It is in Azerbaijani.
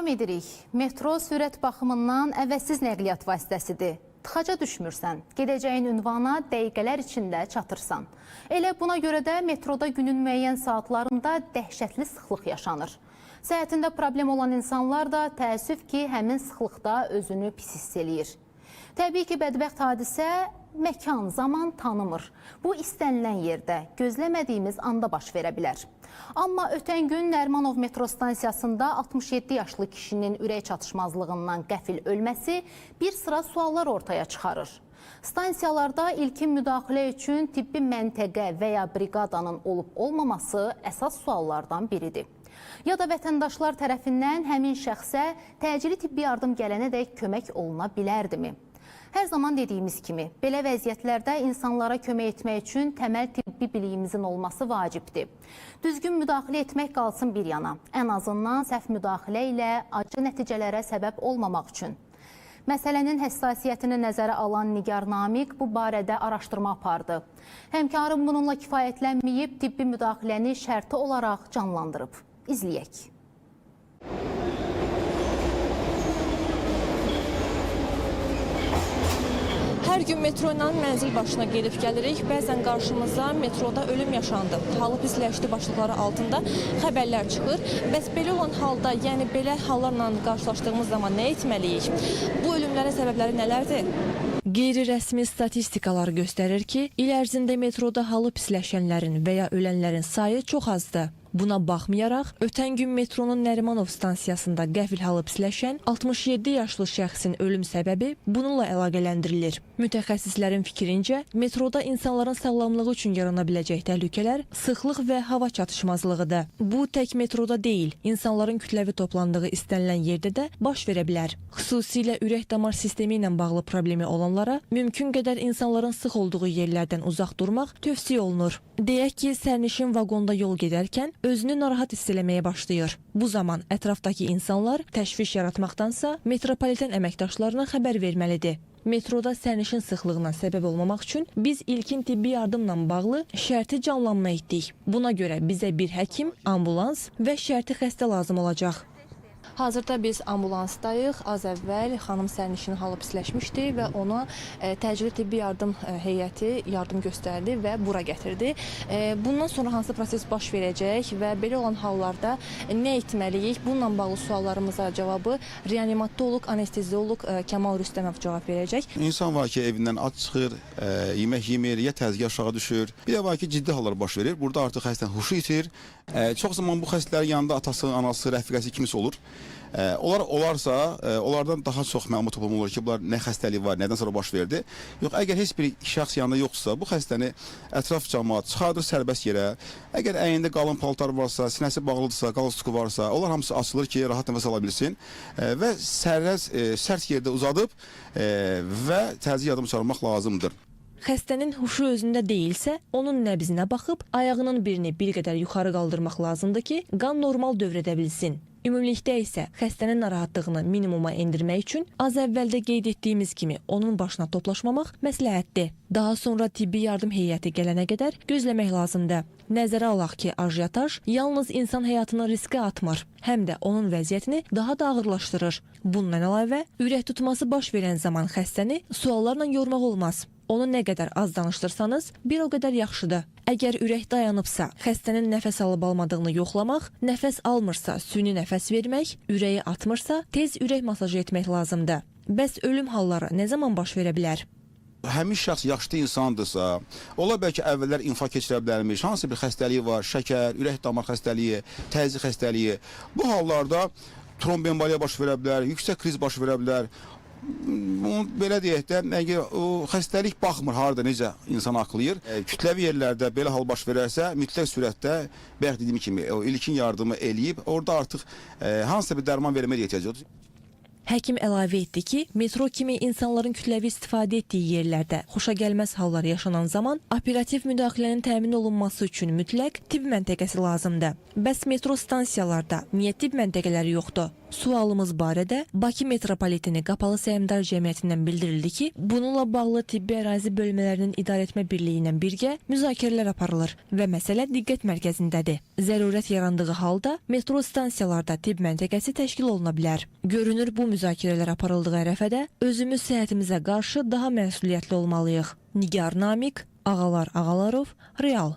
Davam edirik. Metro sürət baxımından əvəzsiz nəqliyyat vasitəsidir. Tıxaca düşmürsən, gedəcəyin ünvana dəqiqələr içində çatırsan. Elə buna görə də metroda günün müəyyən saatlarında dəhşətli sıxlıq yaşanır. Səhhətində problem olan insanlar da təəssüf ki, həmin sıxlıqda özünü pis hiss eləyir. Təbii ki, bədbəxt hadisə məkan, zaman tanımır. Bu istənilən yerdə, gözləmədiyimiz anda baş verə bilər. Amma ötən gün Nərimanov metro stansiyasında 67 yaşlı kişinin ürək çatışmazlığından qəfil ölməsi bir sıra suallar ortaya çıxarır. Stansiyalarda ilkin müdaxilə üçün tibbi məntəqə və ya briqadanın olub olmaması əsas suallardan biridir. Ya da vətəndaşlar tərəfindən həmin şəxsə təcili tibbi yardım gələnədək kömək oluna bilərdimi? Hər zaman dediyimiz kimi, belə vəziyyətlərdə insanlara kömək etmək üçün təməl tibbi biliyimizin olması vacibdir. Düzgün müdaxilə etmək qalsın bir yana, ən azından səhv müdaxilə ilə acı nəticələrə səbəb olmamaq üçün. Məsələnin həssasiyyətini nəzərə alan Nigar Namiq bu barədə araşdırma apardı. Həmkarım bununla kifayətlənməyib, tibbi müdaxiləni şərti olaraq canlandırıb. İzləyək. Hər gün metro ilə mənzil başına gedib gəlirik. Bəzən qarşımıza metroda ölüm yaşandı, halı pisləşdi başlıqları altında xəbərlər çıxır. Bəs belə olan halda, yəni belə hallarla qarşılaşdığımız zaman nə etməliyik? Bu ölümlərin səbəbləri nələrdir? Qeyri-rəsmi statistikalar göstərir ki, il ərzində metroda halı pisləşənlərin və ya ölənlərin sayı çox azdır. Buna baxmayaraq, ötən gün metronun Nərimanov stansiyasında qəfil halı pisləşən 67 yaşlı şəxsin ölüm səbəbi bununla əlaqələndirilir. Mütəxəssislərin fikrincə, metroda insanların sağlamlığı üçün yarana biləcək təhlükələr sıxlıq və hava çatışmazlığıdır. Bu tək metroda deyil, insanların kütləvi toplandığı istənilən yerdə də baş verə bilər. Xüsusilə ürək-damar sistemi ilə bağlı problemi olanlara mümkün qədər insanların sıx olduğu yerlərdən uzaq durmaq tövsiyə olunur. Deyək ki, sərnişin vaqonda yol gedərkən özünü narahat hiss eləməyə başlayır. Bu zaman ətrafdakı insanlar təşviş yaratmaqdansa metropoliten əməkdaşlarına xəbər verməlidir. Metroda sərnişin sıxlığına səbəb olmamaq üçün biz ilkin tibbi yardımla bağlı şərti canlanma etdik. Buna görə bizə bir həkim, ambulans və şərti xəstə lazım olacaq. Hazırda biz ambulansdayıq. Az əvvəl xanım sərnişinin halı pisləşmişdi və ona təcili tibbi yardım heyəti yardım göstərdi və bura gətirdi. Bundan sonra hansı proses baş verəcək və belə olan hallarda nə etməliyik? Bununla bağlı suallarımıza cavabı reanimatoloq, anestezioloq Kəmal Rüstəmov cavab verəcək. İnsan var ki, evindən ac çıxır, yemək yemir, ya təzyiqi aşağı düşür. Bir də var ki, ciddi hallar baş verir. Burada artıq xəstənin huşu itir. Çox zaman bu xəstələrin yanında atası, anası, rəfiqəsi kimisi olur. Onlar olarsa, onlardan daha çox məlumat toplamaq olur ki, bunlar nə xəstəliyi var, nədən sonra baş verdi. Yox, əgər heç bir şəxs yanında yoxdursa, bu xəstəni ətraf camaat çıxardır sərbəst yerə. Əgər əynində qalın paltar varsa, sinəsi bağlıdırsa, qalstuku varsa, onlar hamısı açılır ki, rahat nəfəs ala bilsin və sərt yerdə uzadıb və təcili yardım çağırmaq lazımdır. Xəstənin huşu özündə deyilsə, onun nəbzinə baxıb ayağının birini bir qədər yuxarı qaldırmaq lazımdır ki, qan normal dövr edə bilsin. Ümumilikdə isə xəstənin narahatlığını minimuma endirmək üçün az əvvəldə qeyd etdiyimiz kimi onun başına toplaşmamaq məsləhətdir. Daha sonra tibbi yardım heyəti gələnə qədər gözləmək lazımdır. Nəzərə alaq ki, ajiotaj yalnız insan həyatını riskə atmır, həm də onun vəziyyətini daha da ağırlaşdırır. Bundan əlavə, ürək tutması baş verən zaman xəstəni suallarla yormaq olmaz. Onu nə qədər az danışdırsanız, bir o qədər yaxşıdır. Əgər ürək dayanıbsa, xəstənin nəfəs alıb almadığını yoxlamaq, nəfəs almırsa, süni nəfəs vermək, ürəyi atmırsa, tez ürək masajı etmək lazımdır. Bəs ölüm halları nə zaman baş verə bilər? Həmin şəxs yaşlı insandırsa, ola bəlkə əvvəllər infarkt keçirə bilərmiş, hansı bir xəstəliyi var, şəkər, ürək-damar xəstəliyi, təzyiq xəstəliyi. Bu hallarda tromboemboliya baş verə bilər, yüksək kriz baş verə bilər. Bunu belə deyək də, əgər o xəstəlik baxmır harda necə insan aklayır. Kütləvi yerlərdə belə hal baş verərsə, mütləq sürətdə bayaq dediyim kimi o ilkin yardımı eləyib, orada artıq hansısa bir dərman verməyə ehtiyac yoxdur. Həkim əlavə etdi ki, metro kimi insanların kütləvi istifadə etdiyi yerlərdə xoşagəlməz hallar yaşanan zaman operativ müdaxilənin təmin olunması üçün mütləq tibb məntəqəsi lazımdır. Bəs metro stansiyalarda niyə tibb məntəqələri yoxdur? Sualımız barədə Bakı Metropoliteni Qapalı Səhmdar Cəmiyyətindən bildirildi ki, bununla bağlı tibbi ərazi bölmələrinin idarəetmə birliyi ilə birgə müzakirələr aparılır və məsələ diqqət mərkəzindədir. Zərurət yarandığı halda metro stansiyalarda tibb məntəqəsi təşkil oluna bilər. Görünür bu müzakirələr aparıldığı ərəfədə özümüz səhhətimizə qarşı daha məsuliyyətli olmalıyıq. Nigar Namiq, Ağalar Ağalarov, Real.